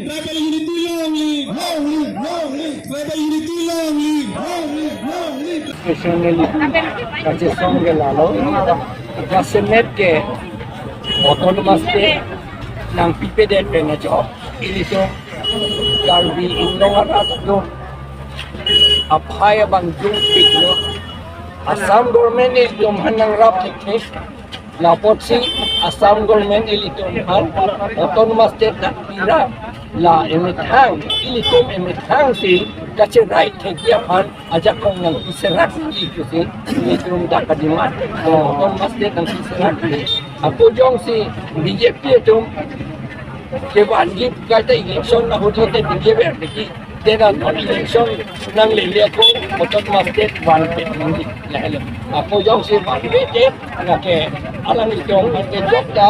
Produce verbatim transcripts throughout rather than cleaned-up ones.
Tribal unity long live! Long live! Long live! Tribal unity long live! Long live! Long live! Especially kachesong ke lalo, jasemet ke autonomous state nangpipedet pen ajo, ilitum Karbi Anglong arat atum aphai abang jungpiklo. Assam government ilitum aphan nangrap thekthe. Lapotsi Assam government ilitum aphan autonomous state nangpira, la emethang, ilitum emethangsi kacherai thekji aphan ajakong nangpiserak nangji pusi ilitum dak kademand, autonomous state nangpiserak nangji. Ako jongsi B J P atum kevangji kaita election ahut lote B J P atum ki, tena non election nanglele ako autonomous state vanpe nangji. Lahelo. Ako jongsi vanpe te, lake alanglitum aphan ke jokta,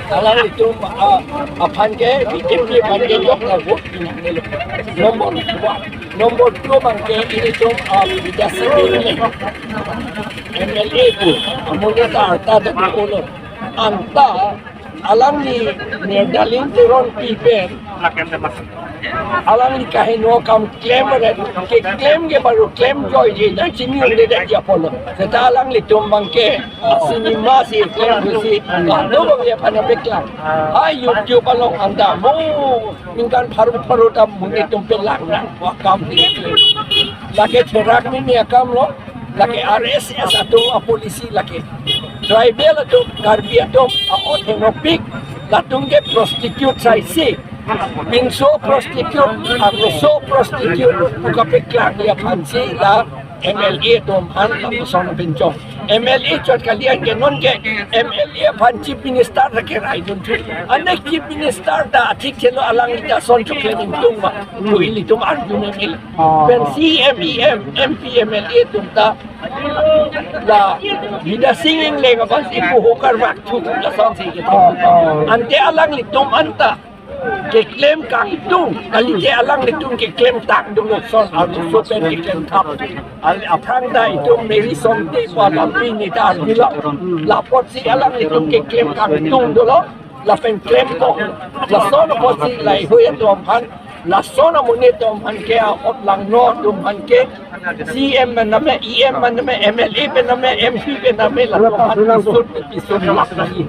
alanglitum, ah, aphan ke B J P aphan ke jokta vote pinanglo. Number one. Number two abang ke ilitum, ah, Bidya Sing Engleng, M L A pu, amonit ta arta ta dolo. Anta alangli Mirdaling Teronpi pen alangli kaheno akam klem ret, keklem ke baru klemjoiji, nangchini undedetji apotlo. Seta alanglitum abang ke cinema si klem pusi, kado abang aphan nangpeklang. Ha YouTube along anta mo ningkan pharo pharo ta monit atum pelang nang akam. Lake therak meme akamlo, lake R S S atum apolicy lake. Tribal atum, Karbi atum, a-ot henopik, latum ke prostitute saisi. Pinso prostitute, arloso prostitute, pu kapeklang aphansi la M L A atum aphan lapuson pinchong. M L A chot kali, anke non ke M L A aphan Chief Minister ta keraidun thu. Ane Chief Minister ta athik thelo, alangli ta ason choklem ingtung ma, pu ilitum arjumeme. Pen C M, E M, M P, M L A atum ta la Bidya Sing Engleng abang si pu ho karvak thu lasonsi ke. Ante alanglitum anta keklem kangtung, kalite alanglitum keklem tangdung lason arloso pen keklem thap. Al aphrang ta itum Mary Somte pu alampi neta arjulo. Lapotsi alanglitum keklem kangtung dolo, lapen klemkok. Lason apotsi laheihui atum aphan, lason amonit atum aphan ke, a-ot langno atum aphan ke, C M pen name, E M pen name, M L A pen name, M P pen name, latum aphan pisut pisut lak nangji.